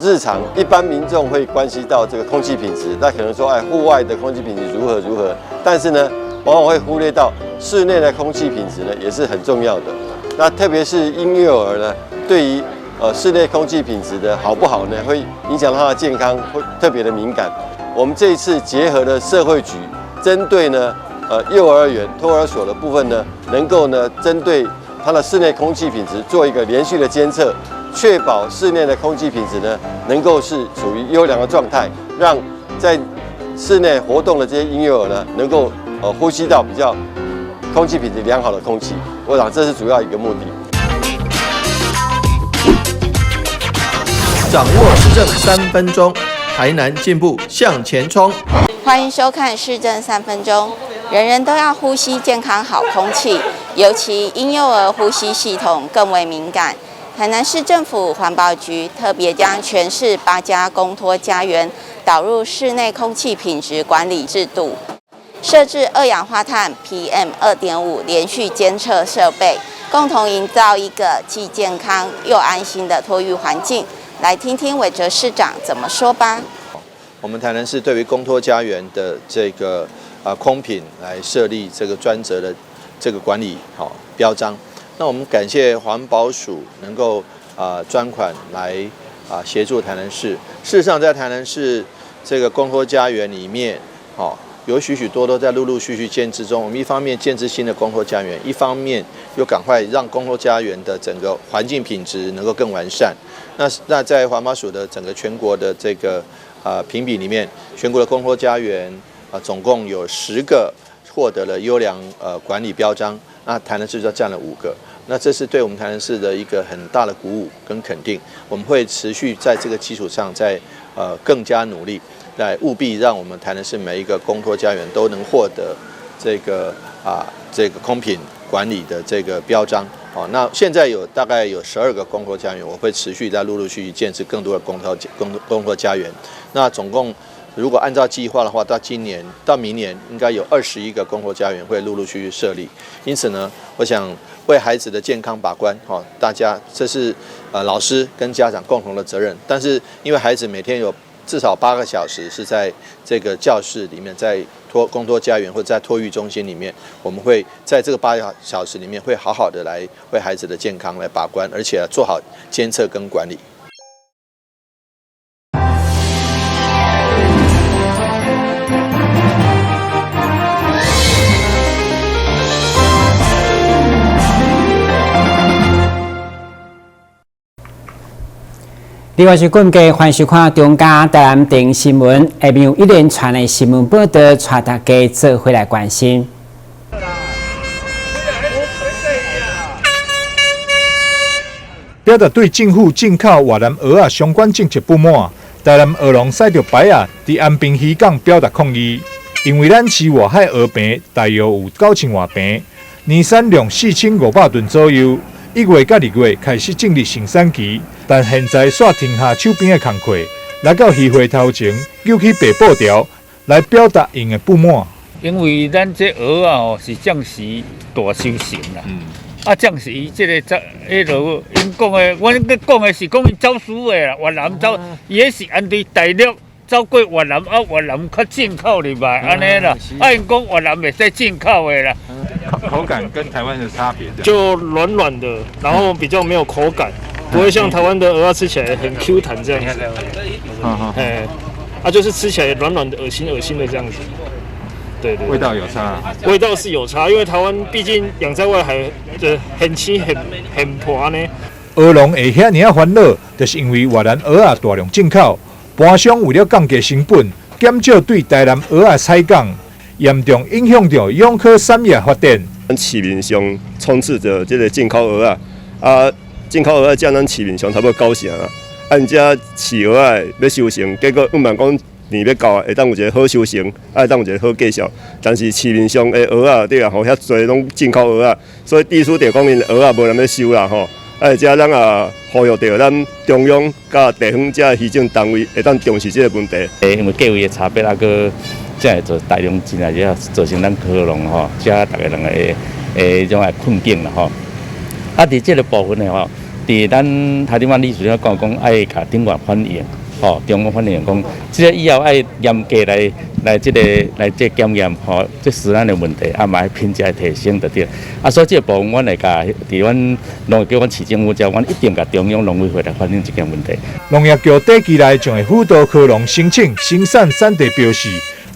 日常一般民眾會關心到這個空氣品質，那可能說，哎，戶外的空氣品質如何如何，但是呢，往往會忽略到室內的空氣品質呢，也是很重要的。那特別是嬰幼兒呢，對於室內空氣品質的好不好呢，會影響到他的健康，會特別的敏感。我們這一次結合了社會局，針對呢，幼兒園、托兒所的部分呢，能夠呢，針對它的室內空氣品質做一個連續的監測。確保室內的空氣品質呢，能夠是處於優良的狀態，讓在室內活動的這些嬰幼兒呢，能夠呼吸到比較空氣品質良好的空氣。我想這是主要一個目的。掌握時政3分鐘，台南進步向前衝。歡迎收看市政三分鐘。人人都要呼吸健康好空氣，尤其嬰幼兒呼吸系統更為敏感。台南市政府環保局特別將全市8家公托家園導入室內空氣品質管理制度，設置二氧化碳 PM 2.5連續監測設備，共同營造一個既健康又安心的托育環境。來聽聽韋哲市長怎麼說吧。我們台南市對於公托家園的這個空品來設立這個專責的這個管理好標章。那我們感謝環保署能夠專款來協助台南市。事實上，在台南市這個公托家園裡面，有許許多多在陸陸續續建置中。我們一方面建置新的公托家園，一方面又趕快讓公托家園的整個環境品質能夠更完善。那在環保署的整個全國的這個評比裡面，全國的公托家園總共有10個獲得了優良管理標章。那台南市就佔了5個。那這是對我們台南市的一個很大的鼓舞跟肯定，我們會持續在這個基礎上再更加努力，來務必讓我們台南市每一個公托家園都能獲得這個空品管理的這個標章。哦，那現在有大概有12個公托家園，我會持續在陸陸續續建設更多的公托家園。那總共如果按照計劃的話，到今年到明年應該有21個公托家園會陸陸續續設立。因此呢，我想為孩子的健康把關，哈，大家這是老師跟家長共同的責任。但是因為孩子每天有至少8個小時是在這個教室裡面，在公托家園或者在托育中心裡面，我們會在這個8個小時裡面會好好的來為孩子的健康來把關，而且做好監測跟管理。另外是國家歡迎收看中嘉台南電新聞，下面有一連串的新聞報道，帶大家做伙來關心。表達對政府進口越南蚵仔相關政策不滿，台南蚵農駛著牌仔佇安平漁港表達抗議。因為咱市外海蚵棚大約有9000外坪，年產量4500噸左右。1月佮2月開始進入生產期，但現在煞停下手邊的工課，來到漁會頭前舉起白布條來表達𪜶的不滿。因為咱這蚵仔吼是暫時大收成啦，啊暫時伊這個走，彼落𪜶講的，阮講的是講𪜶走私的啦，越南走，伊彼是按對大陸走過越南，啊越南較進口入來按呢啦，啊𪜶講越南袂使進口的啦。口感跟台灣的差別，就軟軟的，然後比較沒有口感，不會像台灣的蚵仔吃起來很 Q 彈這樣子。哎，啊，就是吃起來軟軟的，噁心噁心的這樣子。對對，味道有差。味道是有差，因為台灣畢竟養在外海，就很青很很破呢。蚵農會遐爾仔煩惱，就是因為越南蚵仔大量進口，盤商為了降低成本，減少對台南蚵仔採購。嚴重影響著養蚵產業發展。咱市面上充斥著這個進口蚵仔，啊，進口蚵仔佔咱市面上差不多9成啊。啊，𪜶遮飼蚵仔欲收成，結果毋茫講年欲到，會當有一個好收成，啊，會當有一個好價數。但是市面上的蚵仔對啊吼，遐濟攏進口蚵仔，所以意思就講𪜶蚵仔無人欲收啦吼。啊，遮咱也呼籲著咱中央佮地方遮漁政單位會當重視這個問題。因為價位的差別啊，閣才會做大量進來，這造成咱蚵農吼，遮逐个人的的種的困境啦吼。啊，佇這個部分的吼，佇咱台頂理事長講講愛共頂懸反映，吼，中央反映講，這个以後愛嚴格來來這个來這檢驗，吼，這食安的問題，啊嘛品質提升就對。啊，所以這个部分，阮會共佇阮農業局、阮市政府遮，阮一定共中央農委會來反映這件問題。農業局短期內將會輔導蚵農申請生產產地標示，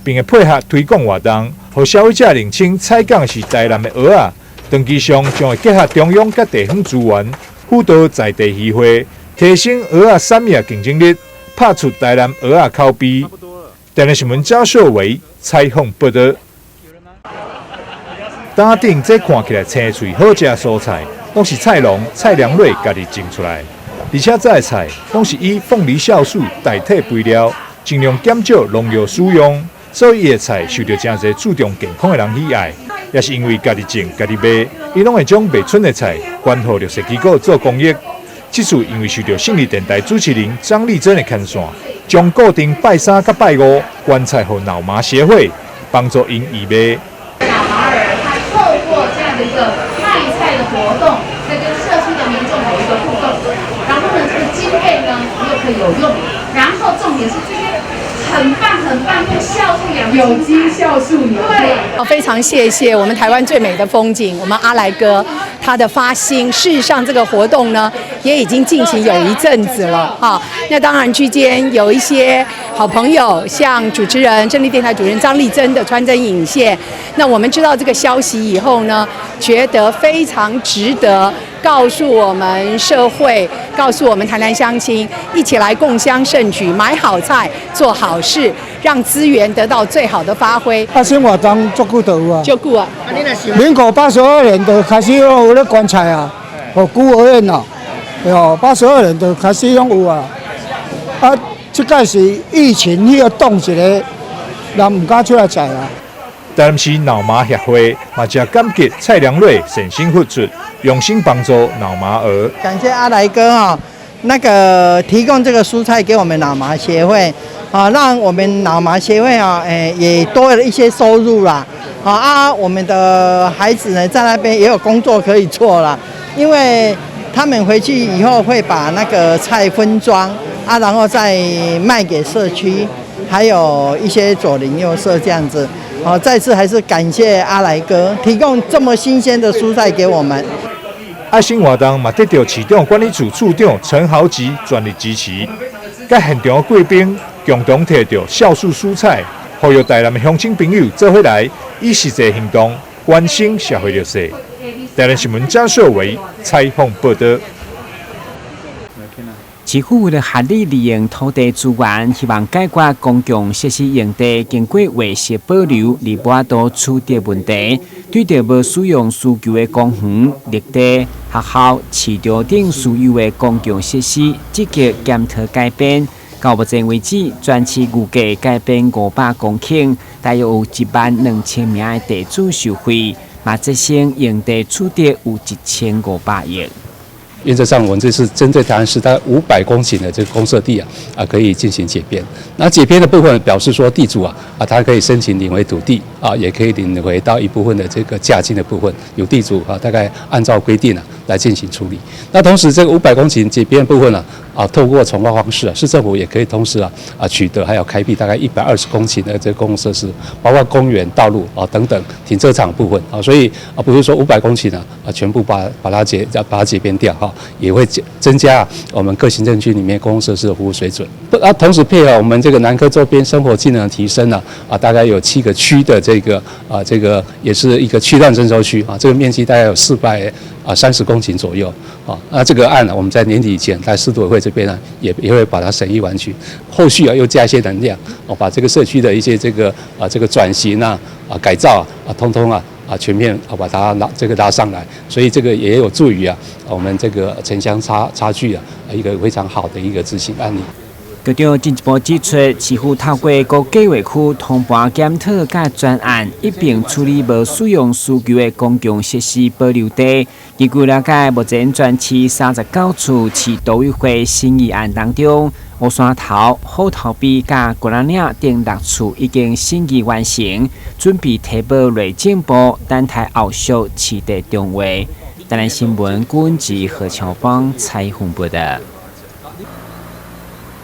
並會配合推廣活動，予消費者認清採購是台南的蚵仔。長期上將會結合中央佮地方資源，輔導在地漁會，提升蚵仔產業競爭力，拍出台南蚵仔口碑。台南新聞張秀維採訪報導。擔頂這看起來青翠好食蔬菜，攏是菜農蔡良瑞家己種出來，而且這个菜攏是以鳳梨酵素代替肥料，盡量減少農藥使用，所以伊的菜受著誠濟注重健康的人喜愛。也是因為家己種、家己賣，伊攏會將賣賰的菜捐予弱勢機構做公益。這次因為受著勝利電台主持人張麗珍的牽線，將固定拜三佮拜五捐菜予腦麻協會，幫助𪜶義賣。腦麻兒他透過這樣的一個賣菜的活動，在跟社區的民眾有一個互動，然後呢，這個經費呢又可以有用，然後重點是這些很棒很棒，用酵素養有機酵素牛。對，非常謝謝我們台灣最美的風景，我們阿來哥他的發心。事實上，這個活動呢也已經進行有一陣子了哈。那當然，之間有一些好朋友，像主持人正立電台主持人張麗珍的穿針引線。那我們知道這個消息以後呢，覺得非常值得告訴我們社會，告訴我們台南鄉親，一起來共襄盛舉，買好菜，做好事，讓資源得到最好的發揮。啊，生活中足久就有啊，足久啊。民國82年就開始攏有咧捐菜啊，予孤兒院啊，對哦，82年就開始攏有啊。啊，這擺是疫情彼個擋一下，人毋敢出來採啊。台南市腦麻協會嘛，誠感激蔡良瑞善心付出，用心幫助腦麻兒。感謝阿來哥啊，那個提供這個蔬菜給我們腦麻協會，啊，讓我們腦麻協會啊，誒，也多了一些收入啦。啊，我們的孩子呢，在那邊也有工作可以做啦，因為他們回去以後會把那個菜分裝啊，然後再賣給社區，還有一些左鄰右舍這樣子。好，再次還是感謝阿來哥提供這麼新鮮的蔬菜給我們。愛心活動嘛得著市長管理處處長陳豪吉全力支持，佮現場貴賓共同提著酵素蔬菜，呼籲台南的鄉親朋友做伙來，以實際行動關心社會弱勢。台南新聞張秀維採訪報導。市府為了合理利用土地資源，希望解決公共設施用地經過劃設保留而無法度取得問題。對著無使用需求的公園、綠地、學校、市場等私有的公共設施，積極檢討改編。到目前為止，全市預計改編500公頃，大約有1萬2千名的地主受惠，嘛節省用地取得有1500億。原則上，我們這次針對台南市大概500公頃的這個公設地啊，可以進行解編。那解編的部分表示說，地主啊，他可以申請領回土地啊，也可以領回到一部分的這個價金的部分，由地主啊，大概按照規定啊來進行處理。那同時，這個500公頃解編部分呢，透過重劃方式啊，市政府也可以同時啊取得還有開闢大概120公頃的這個公共設施，包括公園、道路啊等等停車場部分啊，所以啊不是說500公頃呢啊全部把它解編掉哈，也會增加我們各行政區裡面公共設施的服務水準。啊，同時配合我們這個南科周邊生活機能的提升呢，大概有七個區的這個也是一個區段徵收區啊，這個面積大概有430公頃左右啊。那這個案呢，我們在年底以前在市都委會這邊呢，也會把它審議完竣。後續啊又加一些能量，哦，把這個社區的一些這個轉型啊改造啊，通通啊全面啊把它拉上來，所以這個也有助於啊我們這個城鄉差距啊一個非常好的一個執行案例。局長進一步指出，市府透過各計劃區通盤檢討佮專案，一併處理無使用需求的公共設施保留地。根據了解，目前全市39處市都委會審議案當中，烏山頭、虎頭埤佮龜仔嶺等六處已經審議完成，準備提報內政部，等待後續市地重劃。台南新聞郭文何巧芳採訪報導。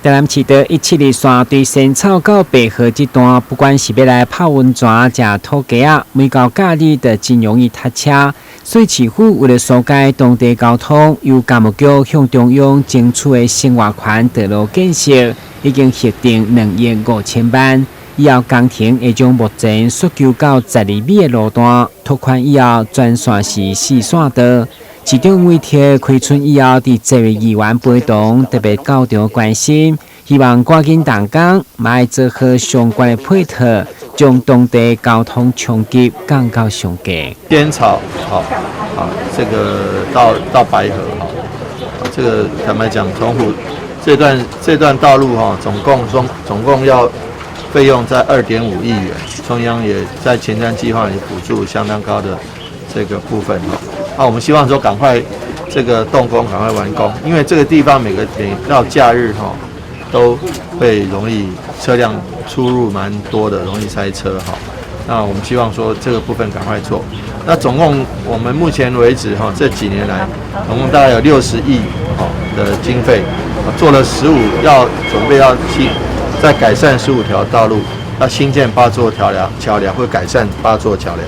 台南市道172線對仙草到白河這段，不管是欲來泡溫泉、食土雞仔，每到假日就真容易塞車。所以市府為了疏解當地交通，由工務局向中央爭取的生活圈道路建設，已經核定2億5千萬。以後工程會將目前縮減到12米的路段拓寬以後，全線是四線道。市長委託開春以後，佇這位議員陪同特別到場關心，希望趕緊動工，嘛愛做好相關的配套，將當地交通衝擊降到上低。仙草，好，好，這個到白河，哈，這個坦白講，從虎這段道路，哈，總共要費用在2.5億元，中央也在前瞻計劃裡補助相當高的這個部分，哈。那我們希望說趕快這個動工，趕快完工，因為這個地方每到假日哈，都會容易車輛出入蠻多的，容易塞車哈。那我們希望說這個部分趕快做。那總共我們目前為止哈，這幾年來總共大概有60億的經費，做了15，要準備要去再改善15條道路，要新建8座橋梁，會改善8座橋梁。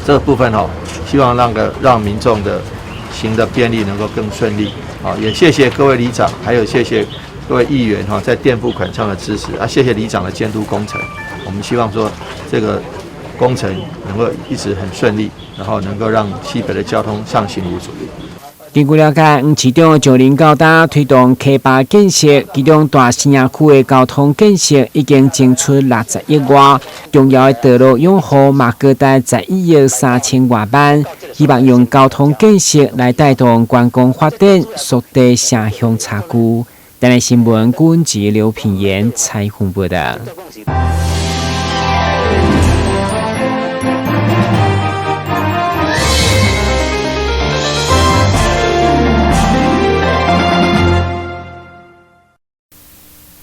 這個部分哈，希望讓民眾的行的便利能夠更順利。好，也謝謝各位里長，還有謝謝各位議員哈，在墊付款上的支持啊，謝謝里長的監督工程。我們希望說這個工程能夠一直很順利，然後能夠讓西北的交通暢行無阻。根據了解，黃市長就任到今推動溪壩建設，其中大城區的交通建設已經爭出60億外，重要的道路養護嘛閣達11億3千外萬，希望用交通建設來帶動觀光發展，縮短城鄉差距。台南新聞郭文劉品言採訪報導。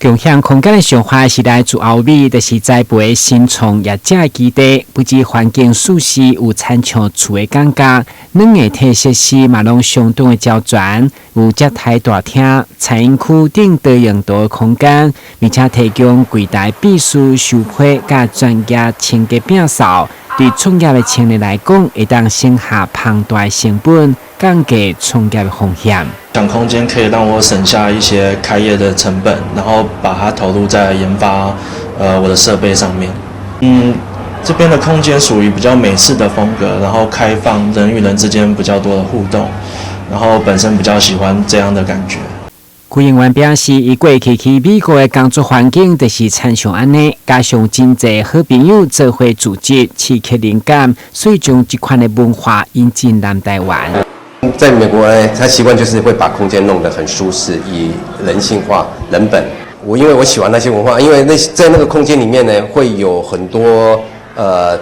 共享空間的想法是來自歐美，就是栽培新創業者的基地，不止環境舒適，有親像厝的感覺，軟硬體設施嘛攏相當的齊全，有接待大廳、餐飲區等多用途的空間，並且提供櫃台秘書收批佮專業清潔摒掃，對創業的青年來講，會當省下龐大的成本，降低創業的風險。共享空間可以讓我省下一些開業的成本，然後把它投入在研發，我的設備上面。這邊的空間屬於比較美式的風格，然後開放，人與人之間比較多的互動，然後本身比較喜歡這樣的感覺。邱英元表示，伊過去去美國的工作環境就是親像按呢，加上真濟好朋友做伙組織，刺激靈感，所以將這款的文化引進南台灣。在美國呢，他習慣就是會把空間弄得很舒適，以人性化、人本。因為我喜歡那些文化，因為在那個空間裡面呢，會有很多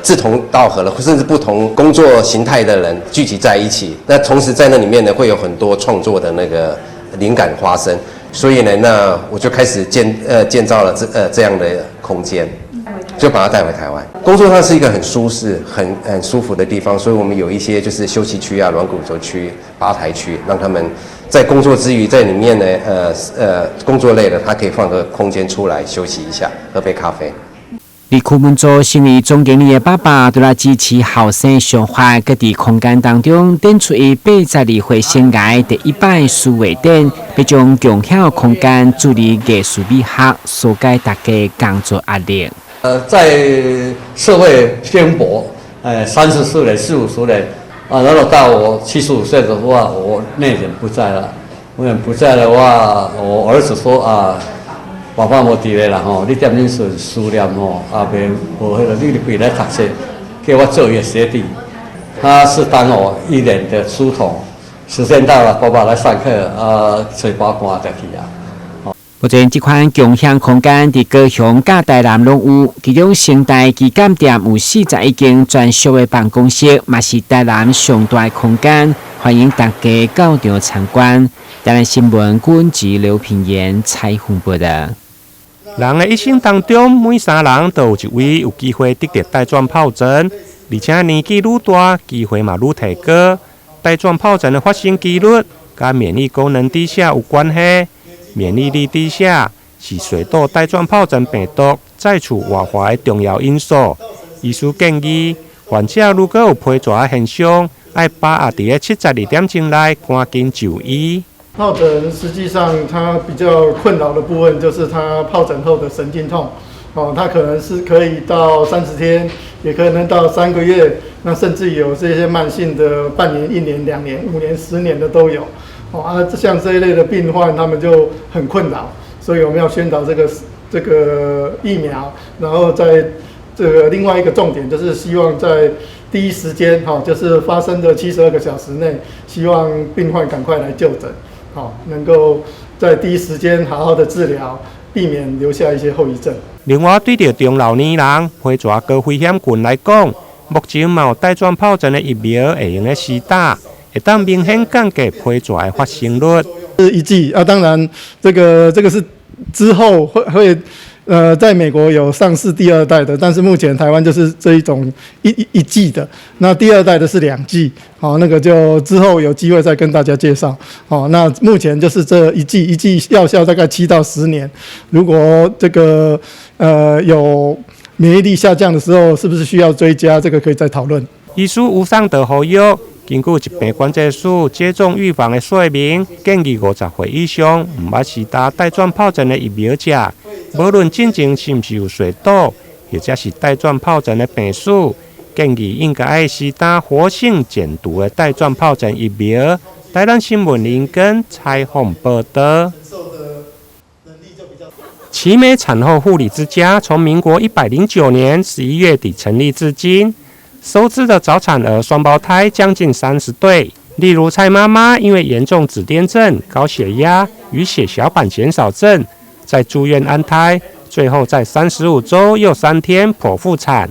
志同道合的，甚至不同工作形態的人聚集在一起。那同時在那裡面呢，會有很多創作的那個靈感發生。所以呢，那我就開始建造了這樣的空間，就把它帶回台灣。工作上是一個很舒適、很舒服的地方，所以我們有一些就是休息區啊、軟骨頭區、吧台區，讓他們在工作之餘，在裡面呢，工作累了，他可以放個空間出來休息一下，喝杯咖啡。李庫文做身為總經理的爸爸，除了支持後生想法，閣佇空間當中展出伊82歲生涯第一擺書畫展，欲將共享空間注入藝術美學，紓解大家工作壓力。在社會顛簸，34年、40、50年，啊，然後到我75歲的話，我內人不在了，我人不在的話，我兒子說啊。爸爸無佇咧啦吼，你踮恁孫思念吼，也袂無彼個，你規來讀冊，叫我做伊的學弟，他是當我一年的書童，時間到了，爸爸來上課，啊，揣包單就去啊。目前這款共享空間佇高雄佮台南攏有，其中成大旗艦店有41間專屬的辦公室，嘛是台南上大的空間，歡迎大家到場參觀。台南新聞郭吉劉品言採訪報道。人的一生當中，每三人都有一位有機會得著帶狀疱疹，而且年紀愈大，機會嘛愈提高。帶狀疱疹的發生幾率，佮免疫功能低下有關係。免疫力低下是水痘帶狀疱疹病毒再次活化的重要因素。醫師建議，患者如果有皮蛇的現象，愛把握佇咧72點鐘內趕緊就醫。疱疹實際上，它比較困擾的部分就是它疱疹後的神經痛，哦，它可能是可以到30天，也可能到3個月，那甚至有這些慢性的半年、一年、2年、5年、10年的都有，哦啊，像這一類的病患，他們就很困擾，所以我們要宣導這個疫苗，然後在這個另外一個重點就是希望在第一時間，哈，就是發生的72個小時內，希望病患趕快來就診。好，能夠在第一時間好好的治療，避免留下一些後遺症。另外，對著中老年人、皮蛇高危險群來講，目前嘛有帶狀疱疹的疫苗會用得施打，會當明顯降低皮蛇的發生率。是一劑啊，當然這個是之後會在美國有上市第二代的，但是目前台灣就是這一種一劑的，那第二代的是2劑，好，那個就之後有機會再跟大家介紹。好，那目前就是這一劑，一劑藥效大概7到10年，如果這個有免疫力下降的時候，是不是需要追加？這個可以再討論。醫師吳尚德呼籲，根據疾病管制署接種預防的說明，建議50歲以上毋捌施打帶狀疱疹的疫苗者，無論進前是毋是有水痘，或者是帶狀疱疹的病史，建議應該愛施打活性減毒的帶狀疱疹疫苗。台南新聞林根採訪報導。奇美產後護理之家從民國109年11月底成立至今，收治的早產兒雙胞胎將近30對。例如蔡媽媽因為嚴重紫癜症、高血壓與血小板減少症，在住院安胎，最後在35週又3天剖腹產。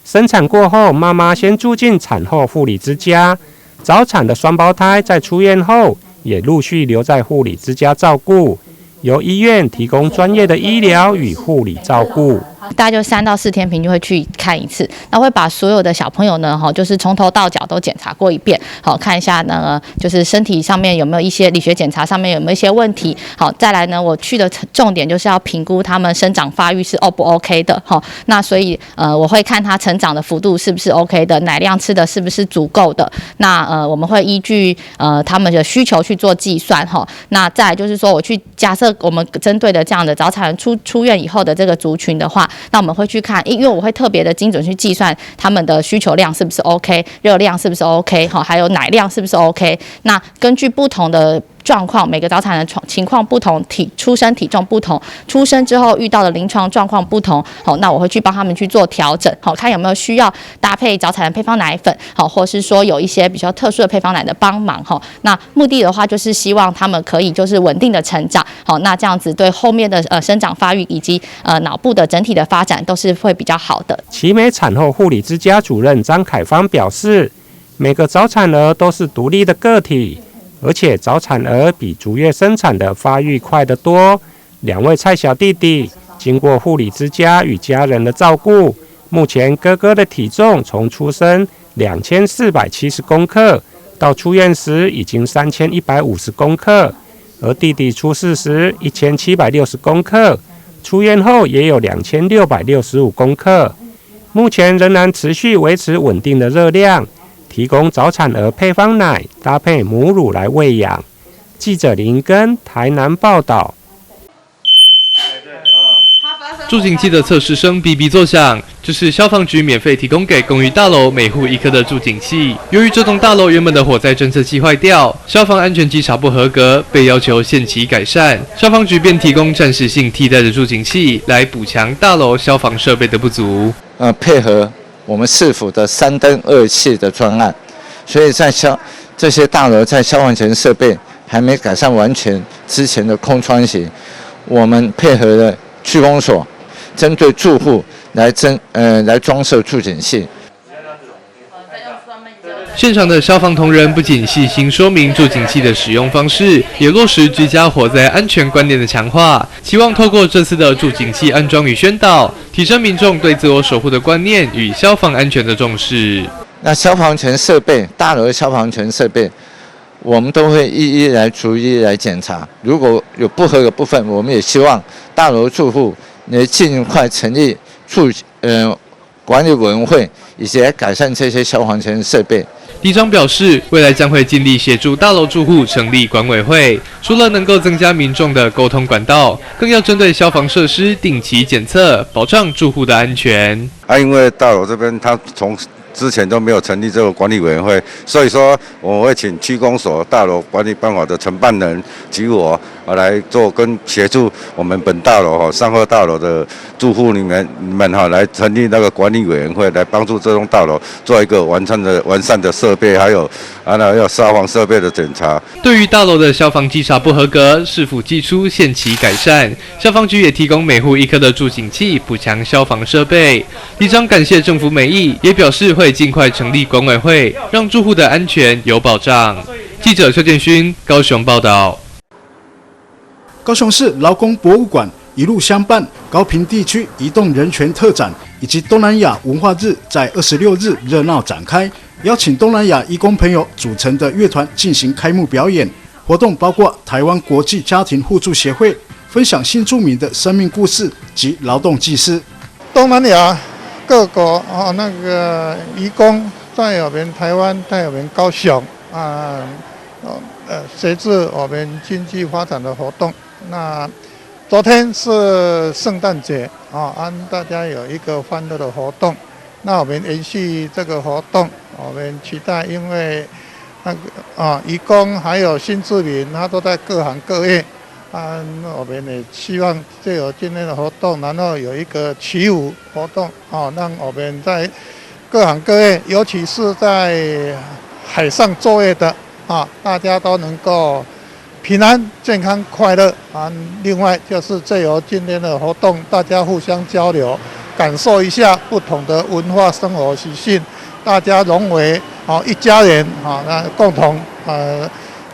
生產過後，媽媽先住進產後護理之家。早產的雙胞胎在出院後，也陸續留在護理之家照顧，由醫院提供專業的醫療與護理照顧。大概就3到4天，平均會去看一次。那會把所有的小朋友呢，哈，就是從頭到腳都檢查過一遍，好，看一下呢，就是身體上面有沒有一些理學檢查上面有沒有一些問題。好，再來呢，我去的重點就是要評估他們生長發育是 O 不 OK 的，哈。那所以我會看他成長的幅度是不是 OK 的，奶量吃的是不是足夠的。那我們會依據他們的需求去做計算，哈。那再來就是說，我去假設我們針對的這樣的早產出院以後的這個族群的話，那我們會去看，因為我會特別的精準去計算他們的需求量是不是 OK，熱量是不是 OK，哈，還有奶量是不是 OK。那根據不同的狀況，每個早產的情況不同，出生體重不同，出生之後遇到的臨床狀況不同，好，那我會去幫他們去做調整，好，看有沒有需要搭配早產的配方奶粉，好，或是說有一些比較特殊的配方奶的幫忙，哈，那目的的話就是希望他們可以就是穩定的成長，好，那這樣子對後面的生長發育以及腦部的整體的發展都是會比較好的。奇美產後護理之家主任張凱芳表示，每個早產兒都是獨立的個體。而且早產兒比足月生產的發育快得多。兩位蔡小弟弟經過護理之家與家人的照顧，目前哥哥的體重從出生2470公克，到出院時已經3150公克，而弟弟出世時1760公克，出院後也有2665公克。目前仍然持續維持穩定的熱量。提供早產兒配方奶搭配母乳來餵養。記者林根台南報道。住警器的測試聲嗶嗶作響，這是消防局免費提供給公寓大樓每戶一顆的住警器。由於這棟大樓原本的火災偵測器壞掉，消防安全稽查不合格，被要求限期改善，消防局便提供暫時性替代的住警器來補強大樓消防設備的不足。配合我們市府的三燈二氣的專案，所以在這些大樓在消防前設備還沒改善完全之前的空窗期，我們配合了區公所，針對住戶來裝設住警器。現場的消防同仁不僅細心說明住警器的使用方式，也落實居家火災安全觀念的強化。期望透過這次的住警器安裝與宣導，提升民眾對自我守護的觀念與消防安全的重視。那消防全設備，大樓的消防全設備，我們都會一一來逐一來檢查。如果有不合格部分，我們也希望大樓住戶能盡快成立住管理委員會，以及來改善這些消防全設備。里長表示，未來將會盡力協助大樓住戶成立管委會，除了能夠增加民眾的溝通管道，更要針對消防設施定期檢測，保障住戶的安全。啊，因為大樓這邊，他從之前都沒有成立這個管理委員會，所以說我會請區公所大樓管理辦法的承辦人及我來做跟協助我們本大樓哈三號大樓的住戶裡面們哈來成立那個管理委員會，來幫助這棟大樓做一個完善的設備，還有啊那要消防設備的檢查。對於大樓的消防稽查不合格，市府祭出限期改善，消防局也提供每戶一顆的住警器，補強消防設備。里長感謝政府美意，也表示會盡快成立管委會，讓住戶的安全有保障。記者邱建勳高雄報道。高雄市勞工博物館一路相伴高屏地區移動人權特展以及東南亞文化日在26日熱鬧展開，邀請東南亞移工朋友組成的樂團進行開幕表演。活動包括台灣國際家庭互助協會分享新住民的生命故事及勞動技師。東南亞各國啊，那個移工在我們台灣，在我們高雄啊，協助我們經濟發展的活動。那昨天是聖誕節啊，大家有一個歡樂的活動。那我們延續這個活動，我們期待，因為那個啊，移工還有新住民，他都在各行各業啊，我們也希望借由今天的活動，然後有一個祈福活動啊，讓我們在各行各業，尤其是在海上作業的啊，大家都能夠平安、健康、快樂啊！另外就是借由今天的活動，大家互相交流，感受一下不同的文化生活習性，大家融為哦一家人啊，那共同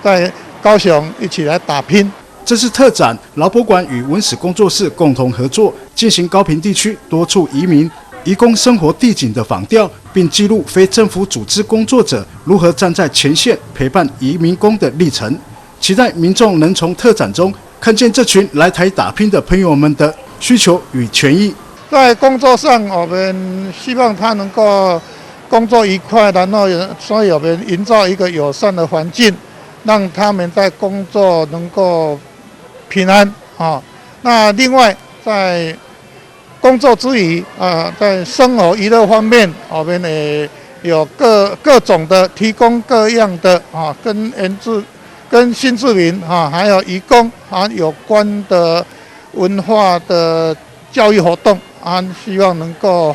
在高雄一起來打拼。這次特展，勞博館與文史工作室共同合作，進行高屏地區多處移民、移工生活地景的訪調，並記錄非政府組織工作者如何站在前線陪伴移民工的歷程。期待民眾能從特展中看見這群來台打拼的朋友們的需求與權益。在工作上，我們希望他能夠工作愉快，然後所以我們營造一個友善的環境，讓他們在工作能夠平安啊。那另外在工作之餘啊，在生活娛樂方面，我們也有各種的提供各樣的啊，跟原住、跟新住民啊，還有移工啊有關的文化的教育活動啊，希望能夠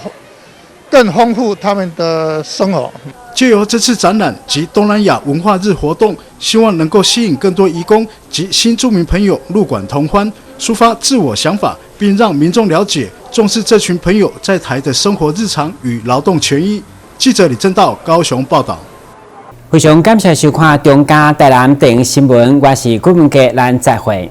更豐富他們的生活。借由這次展覽及東南亞文化日活動，希望能夠吸引更多移工及新住民朋友入館同歡，抒發自我想法，並讓民眾了解重視這群朋友在台的生活日常與勞動權益。記者李正道高雄報道。非常感謝收看中嘉台南電視新聞，我是郭文傑，咱再會。